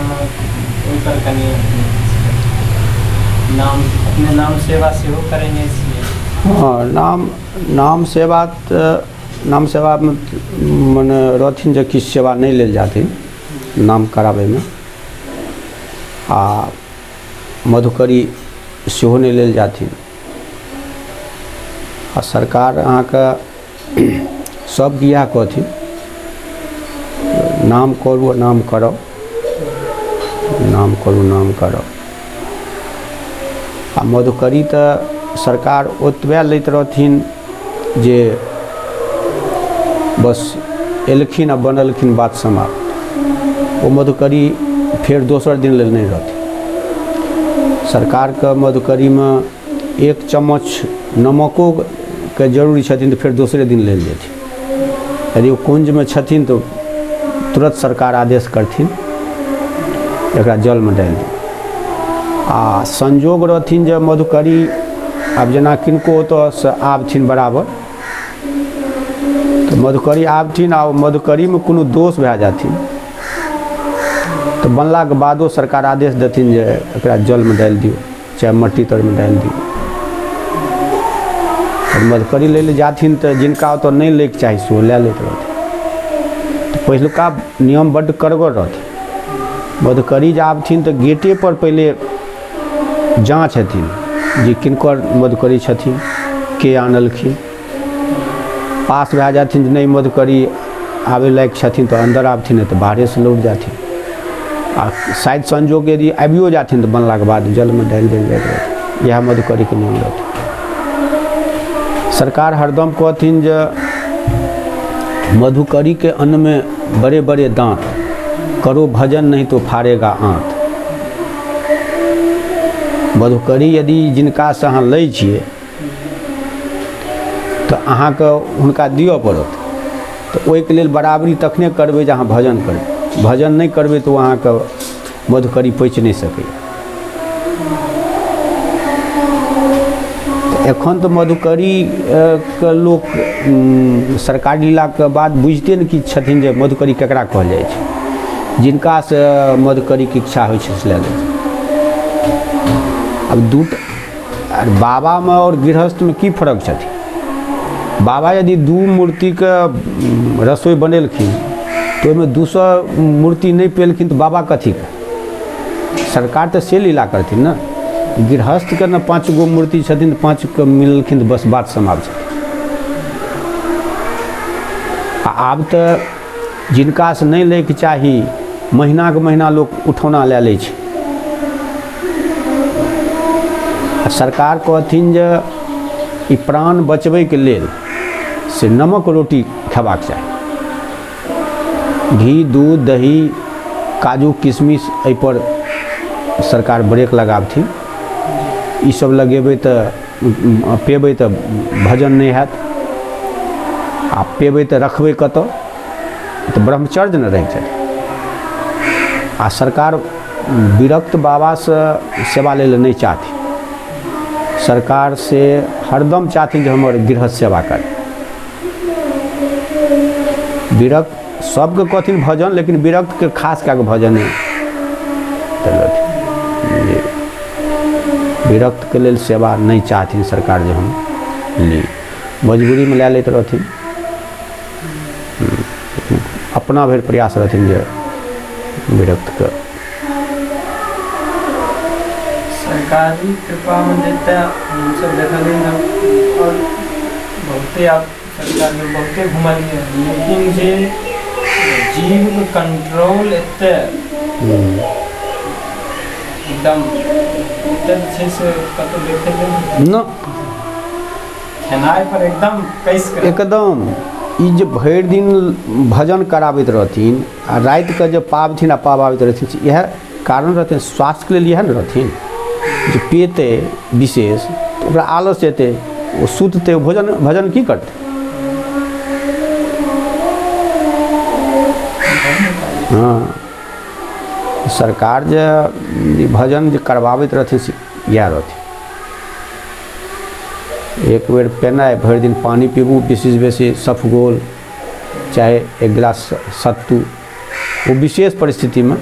ओहिपर कनि नाम अपने नाम सेवा सेहो करेने छियै। हँ, नाम नाम सेवा तऽ नाम सेवामे मने रहथिन जे किछु सेवा नहि लेल जाथिन नाम कराबैमे, आ मधुकरी सेहो नहि लेल जाथिन। आ सरकार अहाँके सबके इएह कहथिन, नाम करू नाम करब, नाम करू नाम करब। आ मधुकरी तऽ सरकार ओतबे लैत रहथिन जे बस एलखिन आ बनलखिन, बात समाप्त। ओ मधुकरी फेर दोसर दिन लेल नहि रहथिन। सरकारके मधुकरीमे एक चम्मच नमकोके जरूरी छथिन तऽ फेर दोसरे दिन लेल जेथिन। यदि ओ कुञ्जमे छथिन तऽ तुरन्त सरकार आदेश करथिन एकरा जलमे डालि दियौ। आ संयोग रहथिन जे मधुकरी आब जेना किनको ओतऽसँ आबथिन बराबर तऽ मधुकरी आबथिन आ मधुकरीमे कोनो दोष भए जाथिन तऽ बनलाके बादो सरकार आदेश देथिन जे एकरा जलमे डालि दियौ चाहे मट्टी तरमे डालि दियौ। मधुकरी लै लए जाथिन तऽ जिनका ओतऽ नहि लैके चाही सेहो लए लैत रहथिन। तऽ पहिलुका नियम बड्ड कड़गर रहथिन। मधुकरी जे आबथिन तऽ गेटेपर पहिले जाँच हेथिन जे किनकर मधुकरी छथिन, के आनलखिन। पास भए जाथिन जे नहि मधुकरी आबै लायक छथिन तऽ अन्दर आबथिन, नहि तऽ बाहरेसँ लौट जाथिन। आ शायद संजोग यदि आबियो जाथिन तऽ बनलाके बाद जलमे डालि देल जाइत रहथिन। इएह मधुकरीके नियम रहथिन। सरकार हरदम कहथिन जे मधुकरीके अन्नमे बड़े बड़े दाँत, करो भजन नहीं तो फाड़ेगा आँत। मधुकरी यदि जिनकासँ अहाँ लै छियै तऽ अहाँके हुनका दिअ पड़त। तऽ ओहिके लेल बराबरी तखने करबै जे अहाँ भजन करबै। भजन नहि करबै तऽ ओ अहाँके मधुकरी पचि नहि सकैए। एखन तऽ मधुकरी के लोक सरकारी लीलाके बाद बुझिते नहि किछु छथिन जे मधुकरी केकरा कहल जाइ छै। जिनकासँ मधुकरीके इच्छा होइ छै से लए लै छै। आब दू आर बाबामे आओर गृहस्थमे की फरक छथिन? बाबा यदि दू मूर्तिके रसोइ बनेलखिन तऽ ओहिमे 200 मूर्ति नहि पेलखिन तऽ बाबा कथीके? सरकार तऽ से लीला करथिन ने। गृहस्थके ने 5 गो मूर्ति छथिन, 5 के मिललखिन तऽ बस बात समाप्त छथिन। आ आब तऽ जिनकासँ नहि लैके चाही महीनाके महीना लोक उठौना लए लै छै। आ सरकार कहथिन जे ई प्राण बचबैके लेल से नमक रोटी खेबाक चाही। घी दूध दही काजू किशमिश एहिपर सरकार ब्रेक लगाबथिन। ई सब लगेबै तऽ पेबै तऽ भजन नहि हैत, आ पेबै तऽ रखबै कतऽ? तऽ ब्रह्मचर्य ने रहै छथिन। आ सरकार विरक्त बाबासँ सेवा लै लए नहि चाहथिन। सरकार से हरदम चाहथिन जे हमर गृहस्थ सेवा करै। विरक्त सबके कहथिन भजन, लेकिन विरक्तके खास कए कऽ भजन नहि जे विरक्तके लेल सेवा नहि चाहथिन सरकार जे हम ली। मजबूरीमे लए लैत रहथिन, अपना भरि प्रयास रहथिन जे विरक्तके। सरकारी कृपामे जते हमसब देखलियै हन आओर बहुते आब सरकारमे बहुते घुमलियै, लेकिन जे जीवके कंट्रोल एते एकदम एते जे छै से कतहु देखै न खेनाइ पर एकदम कसि कऽ एकदम। ई जे भरि दिन भजन कराबैत रहथिन आ रातिके जे पाबथिन आ पाबाबैत रहथिन, इएह कारण रहथिन स्वास्थ्यके लेल। इएह ने रहथिन जे पेतै विशेष तऽ ओकरा आलस एतै, ओ सुततै, भोजन भजन की करतै? हँ, सरकार जे भजन जे करबाबैत रहथिन से इएह रहथिन। एक बेर पेनाइ, भरि दिन पानि पीबू, बेसीसँ बेसी सफगोल चाहे एक गिलास सत्तू, ओ विशेष परिस्थितिमे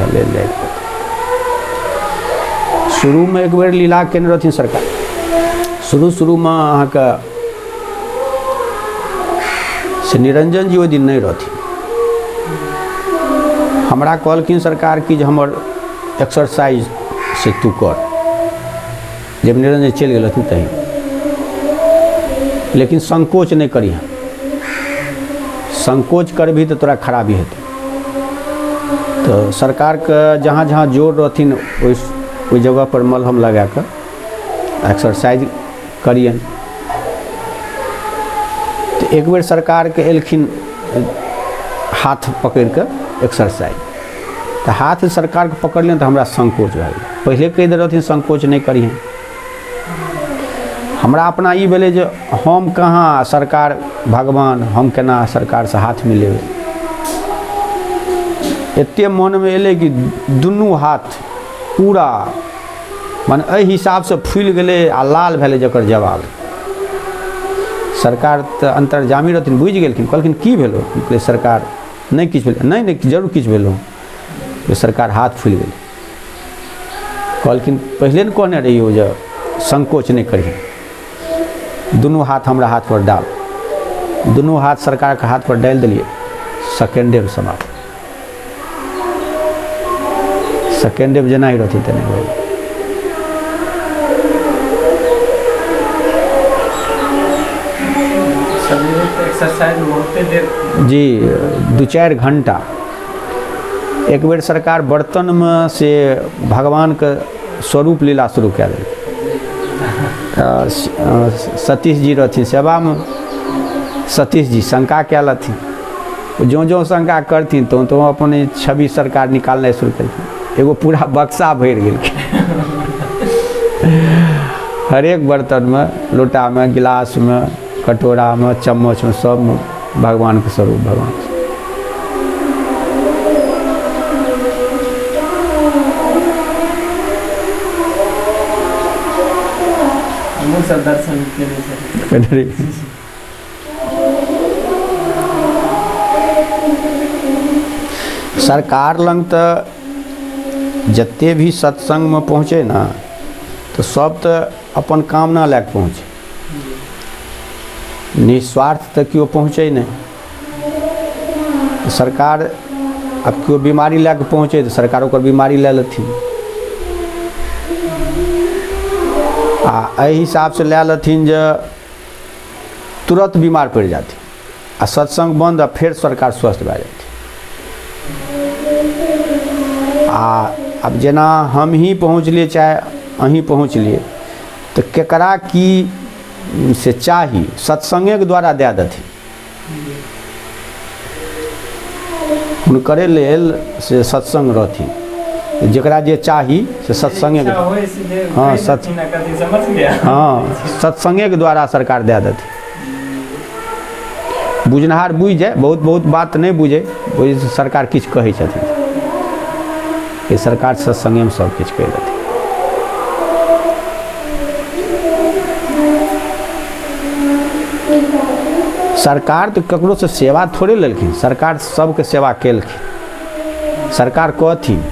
लेल जाइत रहथिन। शुरूमे एक बेर लीला केने रहथिन सरकार। शुरू शुरूमे अहाँके से निरंजन जी ओहि दिन नहि रहथिन। हमरा कहलखिन सरकार कि जे हमर एक्सरसाइज से तू कर, जब निरंजन चलि गेल रहथिन तही, लेकिन संकोच नहि करिहँ, संकोच करबही तऽ तोरा खराबी हेतौ। तऽ सरकारके जहाँ जहाँ जोर रहथिन ओहि ओहि जगहपर मलहम लगा कऽ एक्सरसाइज करियनि। तऽ एक बेर सरकारके एलखिन हाथ पकड़ि कऽ एक्सरसाइज, तऽ हाथ सरकारके पकड़लियनि तऽ हमरा संकोच भए गेलै। पहिले कहि देने रहथिन संकोच नहि करिहेँ। हमरा अपना ई भेलै जे हम कहाँ सरकार भगवान, हम केना सरकारसँ हाथ मिलेबै। एते मोनमे एलै कि दुनू हाथ पूरा मने एहि हिसाबसँ फुलि गेलै आ लाल भेलै जकर जवाब। सरकार तऽ अन्तर्जामी रहथिन, बुझि गेलखिन, कहलखिन की भेलौ? हम कहलियै सरकार नहि किछु भेलै। नहि नहि जरूर किछु भेलौ। सरकार हाथ फुलि गेलै। कहलखिन पहिले ने कहने रहियौ जे संकोच नहि करिहे, दुनू हाथ हमरा हाथ पर डाल। दुनू हाथ सरकारके हाथ पर डालि देलियै, सेकेंडेमे समाप्त। सेकेंडेमे जेना ही रहथिन तेना भऽ गेल। शरीरक एक्सरसाइज बहुते देर जी 2-4 घंटा। एक बेर सरकार बर्तनमे से भगवानके स्वरूप लीला शुरू कए देलकै। तऽ सतीश जी रहथिन सेवामे, सतीश जी शंका कए लेथिन। ज्यों ज्यों शंका करथिन त्यों त्यों अपन छवि सरकार निकालनाइ शुरू केलखिन। एगो पूरा बक्सा भरि गेलखिन हरेक बर्तनमे, लोटामे, गिलासमे, कटोरामे, चम्मचमे, सबमे भगवानके स्वरूप भगवान। हमहूँ सब दर्शन केने छलियै। सरकार लग तऽ जते भी सत्सङ्गमे पहुँचै ने तऽ सब तऽ अपन कामना लए कऽ पहुँचै, निस्वार्थ तऽ केओ पहुँचै नहि। सरकार आब केओ बीमारी लए कऽ पहुँचै तऽ सरकार ओकर बीमारी लए लेथिन, आ एहि हिसाबसँ लए लेथिन जे तुरन्त बीमार पड़ि जाथिन आ सत्सङ्ग बन्द आ फेर सरकार स्वस्थ भए जाथिन। आ आब जेना हमही पहुँचलियै चाहे अहीं पहुँचलियै तऽ केकरा की से चाही सत्सङ्गेके द्वारा दए देथिन। हुनकरे लेल से सत्सङ्ग रहथिन, जकरा जे चाही से सत्सङ्गेके, हँ सत् हँ सत्सङ्गेके द्वारा सरकार दए देथिन। बुझनिहार बुझि जाय, बहुत बहुत बात नहि बुझै, ओहिसँ सरकार किछु कहै छथिन, ई सरकार सत्सङ्गेमे सब किछु कहि देथिन। सरकार तऽ ककरोसँ सेवा थोड़े लेलखिन, सरकार सबके सेवा केलखिन। सरकार कहथिन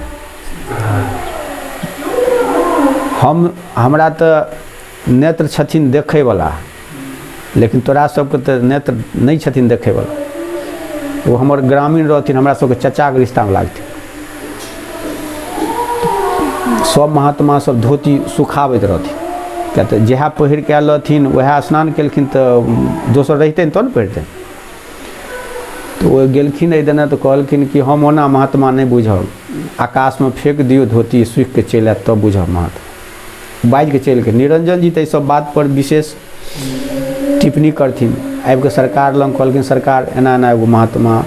हम हमरा तऽ नेत्र छथिन देखैवला, लेकिन तोरा सबके तऽ नेत्र नहि छथिन देखैवला। ओ हमर ग्रामीण रहथिन, हमरा सबके चचाके रिश्तामे लागथिन। सब महात्मा सब धोती सुखाबैत रहथिन, किया तऽ जएह पहिर कऽ आयल रहथिन वएह स्नान केलखिन, तऽ दोसर रहितनि तब ने पहिरतनि। तऽ ओ गेलखिन एहि दने तऽ कहलखिन कि हम ओना महात्मा नहि बुझब, आकाशमे फेक दियौ धोती सूखि कऽ चलि आयत तब बुझब महात्मा। बाजि कऽ चलि गेल। निरंजन जी तऽ एहि सब बातपर विशेष टिप्पणी करथिन। आबि कऽ सरकार लग कहलखिन सरकार एना एना एगो महात्मा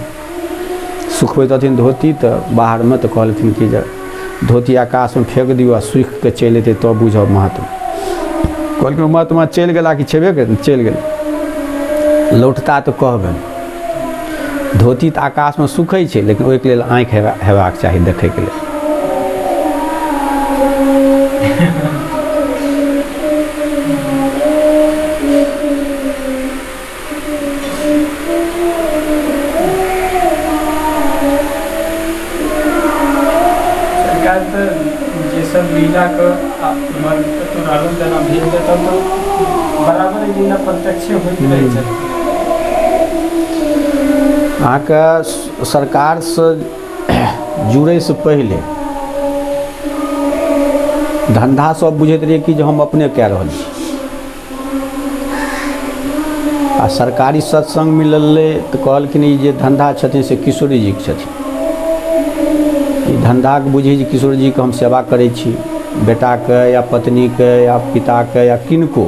सुखबैत रहथिन धोती तऽ बाहरमे, तऽ कहलखिन कि जे धोती आकाशमे फेक दियौ आ सूखि कऽ चलि अयतै तब बुझब महात्मा। कहलखिन महात्मा चलि गेला कि छेबे करै? चलि गेल। लौटता तऽ कहबनि। धोती तऽ आकाशमे सुखै छै, लेकिन ओहिके लेल आँखि हेबाक चाही देखैके लेल। काल्हि तऽ जे सब लीलाके एम्हर कतहु रहलहुँ जेना भेल तऽ तब तऽ बराबर लीला प्रत्यक्षे होइत रहै छल। अहाँके सरकारसँ जुड़ैसँ पहिले धन्धा सब बुझैत रहियै कि जे हम अपने कए रहल छी आ सरकारी सत्सङ्ग मिललै तऽ कहलखिन ई जे धन्धा छथिन से किशोरी जीके छथिन। ई धन्धाके बुझी जे किशोर जीके हम सेवा करै छी, बेटाके या पत्नीके या पिताके या किनको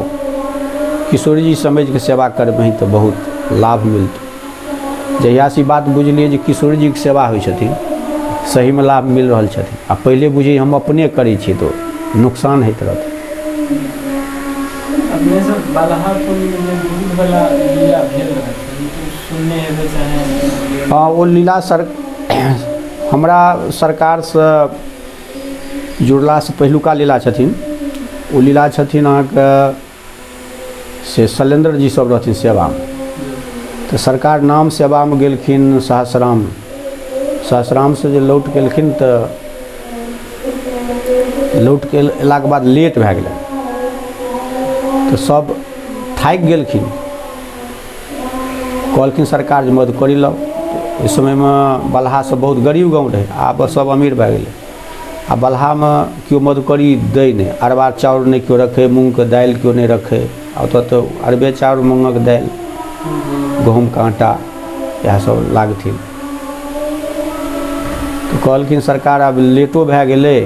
किशोरी जी समझिके सेवा करबही तऽ बहुत लाभ मिलतौ। जहियासँ ई बात बुझलियै जे किशोर जीके सेवा होइ छथिन, सहीमे लाभ मिल रहल छथिन। आ पहिले बुझी हम अपने करै छियै तऽ नुकसान होइत रहतै। अपने सब बलहा पुण्यमे जे दूधवला लीला भेल रहै सुनने हेबै चाहे। हँ, ओ लीला सर हमरा सरकारसँ जुड़लासँ पहिलुका लीला छथिन। ओ लीला छथिन अहाँके से शैलेन्द्र जी सब रहथिन सेवामे, तऽ सरकार नाम सेवामे गेलखिन सहस्राम। सहस्रामसँ जे लौट गेलखिन तऽ लौट के अयलाके बाद लेट भए गेलै तऽ सब थाकि गेलखिन। कहलखिन सरकार जे मधुकरी लाउ। ओहि समयमे बलहा सब बहुत गरीब गाँव रहै, आब सब अमीर भए गेलै। आ बलहामे केओ मधुकरी दै नहि, अरबा चाउर नहि केओ रखै, मूँगके दालि केओ नहि रखै। आ ओतऽ तऽ अरबे चाउर मूँगक दालि गहूँमके आटा इएह सब लागथिन। तऽ कहलखिन सरकार आब लेटो भए गेलै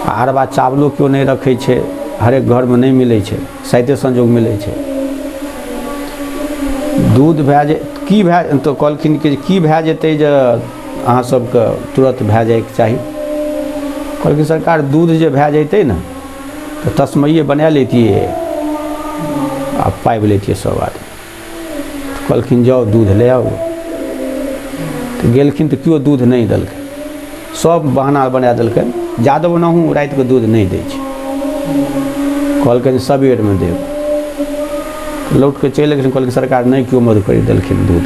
आ अरबा चावलो केओ नहि रखै छै, हरेक घरमे नहि मिलै छै, साइते संजोग मिलै छै। दूध भए जे की भए तऽ कहलखिन कि की भए जेतै जे अहाँ सबके तुरन्त भए जाइके चाही। कहलखिन सरकार दूध जे भए जैतै ने तऽ तस्मैए बना लैतियै आ पाबि लैतियै सब आदमी। कहलखिन जाउ दूध ले आउ। तऽ गेलखिन तऽ केओ दूध नहि देलकै, सब बहाना बना देलकै जादव ओनाहु रातिके दूध नहि दै छै। कहलकै सबेरमे देब। लौट कऽ चलि गेलखिन। कहलखिन सरकार नहि केओ मधुकरी देलखिन दूध।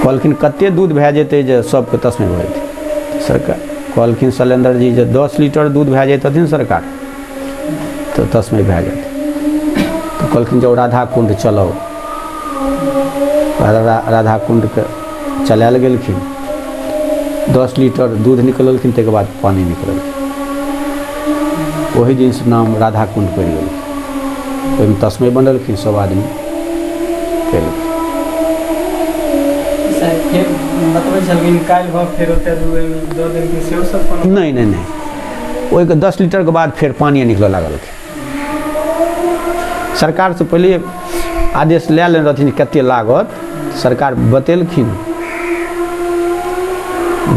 कहलखिन कते दूध भए जेतै जे सबके तस्मै भऽ जेतै। सरकार कहलखिन शैलेन्द्र जी जे 10 लीटर दूध भए जैतथिन सरकार तऽ तस्मै भए जेतै। तऽ कहलखिन जाउ राधा कुण्ड चलाउ। राधा कुण्डके चलायल गेलखिन, 10 लीटर दूध निकललखिन, ताहिके बाद पानि निकललखिन। ओहि दिनसँ नाम राधा कुण्ड पड़ि गेल। ओहिमे तस्मै बनलखिन सब आदमी केलखिन। फेर बतबै छलखिन काल्हि भऽ फेर ओते ओहिमे दऽ देलखिन सेहो सब कोनो नहि नहि नहि, ओहिके 10 लीटरके बाद फेर पानिए निकलऽ लागलखिन। सरकारसँ पहिले आदेश लए लेने रहथिन कते लागत, सरकार बतेलखिन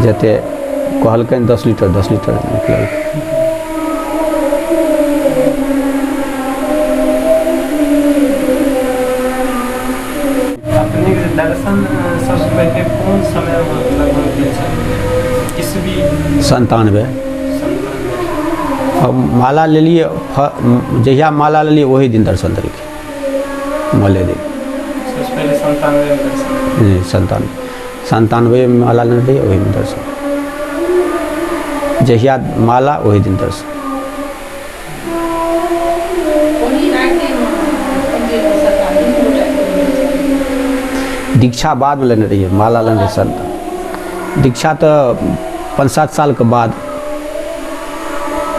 जते कहलकनि 10 लीटर 10 लीटर निकलल। अपनेके दर्शन सबसँ पहिले कोन समयमे लगभग भेल छल? ईस्वी 97। हम माला लेलियै, जहिया माला लेलियै ओही दिन दर्शन देलखिन, मले दिन। सबसँ पहिले 97 दर्शन। जी, 97 में माला लेने रहियै, ओहिमे दर्शन। जहिया माला ओही दिन दर्शन। दीक्षा बादमे लेने रहियै, माला लेने रहियै संतान। दीक्षा तऽ 5-7 सालके बाद,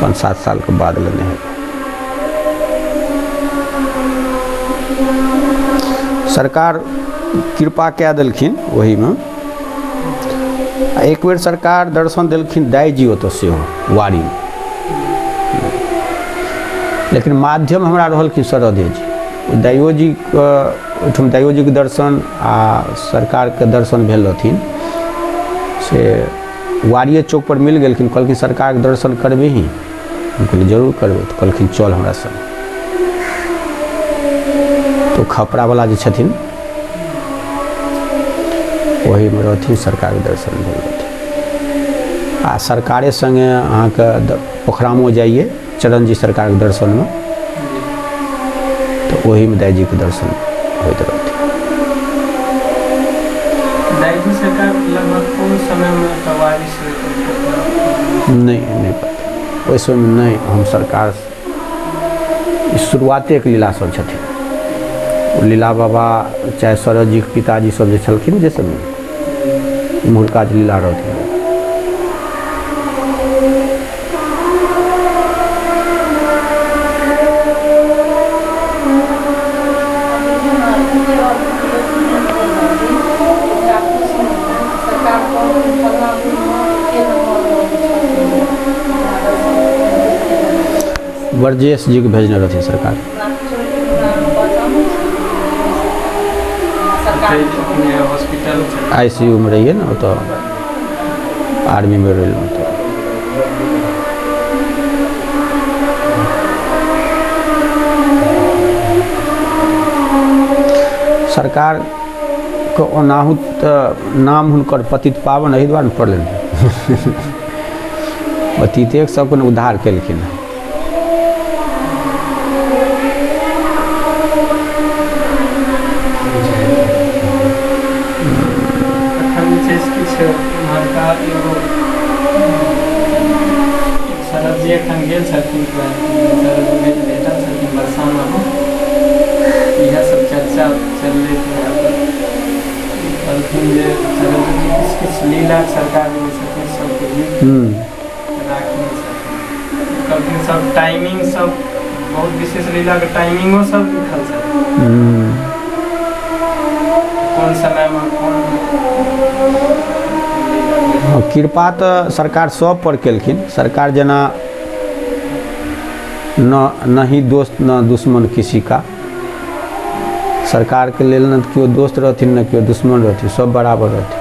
5-7 सालके बाद लेने हेबै। सरकार कृपा कए देलखिन ओहिमे। आ एक बेर सरकार दर्शन देलखिन दाइ जी ओतऽ सेहो वाड़ीमे, लेकिन माध्यम हमरा रहलखिन शरदे जी। दाइयो जीके ओहिठाम दाइयो जीके दर्शन आ सरकारके दर्शन भेल रहथिन, से वाड़िए चौकपर मिल गेलखिन। कहलखिन सरकारके दर्शन करबही? हम कहलियै जरूर करबै। तऽ कहलखिन चल हमरा संग। तऽ खपरावला जे छथिन ओहीमे रहथिन, सरकारके दर्शन भेल रहथिन। आ सरकारे सङ्गे अहाँके पोखरामो जाइए चरणजी सरकारके दर्शनमे, तऽ ओहीमे दाइजीके दर्शन होइत रहथिन। दाइजी सरकार लगभग कोन समयमे तवारी नहि नहि पता ओहि समयमे नहि। हम सरकार ई शुरुआतेके लीला सब छथिन, ओ लीला बाबा चाहे शरद जीके पिताजी सब जे छलखिन, जे सब इम्हुरका जे लीला रहथिन। ब्रजेश जीके भेजने रहथिन सरकार। हॉस्पिटल ICU मे रहियै ने ओतऽ, आर्मीमे रहलहुँ तऽ। सरकारके ओनाहु तऽ नाम हुनकर पतित पावन एहि दुआरे ने पड़लनि, पतितेके सबके ने उद्धार केलखिन हँ। एखन जे छै से किछु एम्हरका एगो शरद जी एखन गेल छलखिन, शरद जी भेटल छलखिन बरसानामे, इएह सब चर्चा चललै। कहलखिन जे शरद जी किछु किछु लीला सरकार जे छथिन सबके लिख राखने छथिन। कहलखिन सब टाइमिंग सब, बहुत विशेष लीलाके टाइमिंगो सब लिखल छै, कोन समयमे कोन। कृपा तऽ सरकार सब पर केलखिन। सरकार जेना न नहीं दोस्त न दुश्मन किसी का, सरकारके लेल ने केओ दोस्त रहथिन ने केओ दुश्मन रहथिन, सब बराबर रहथिन।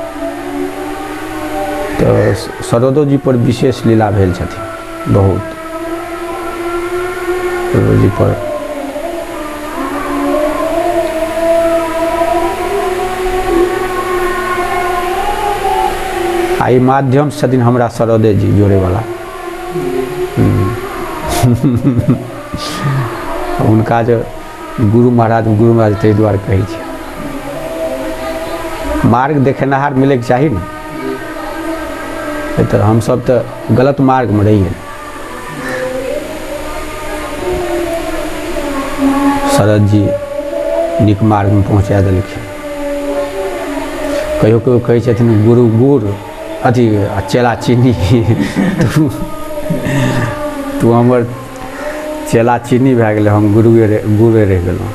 तऽ शरदो जी पर विशेष लीला भेल छथिन बहुत शरदो जी पर। आ ई माध्यम छथिन हमरा शरदे जी जोड़ैवला। हुनका जे गुरु महाराज, गुरु महाराज ताहि दुआरे कहै छै, मार्ग देखेनिहार मिलैके चाही ने, तऽ हमसब तऽ गलत मार्गमे रहियै। शरद जी नीक मार्गमे पहुँचा देलखिन। कहियो कहियो कहै छथिन गुरु गुड़ अथी आ चेला चीनी, तू तू हमर चेला चीनी भए गेलै, हम गुरुए गुड़े रहि गेलहुँ।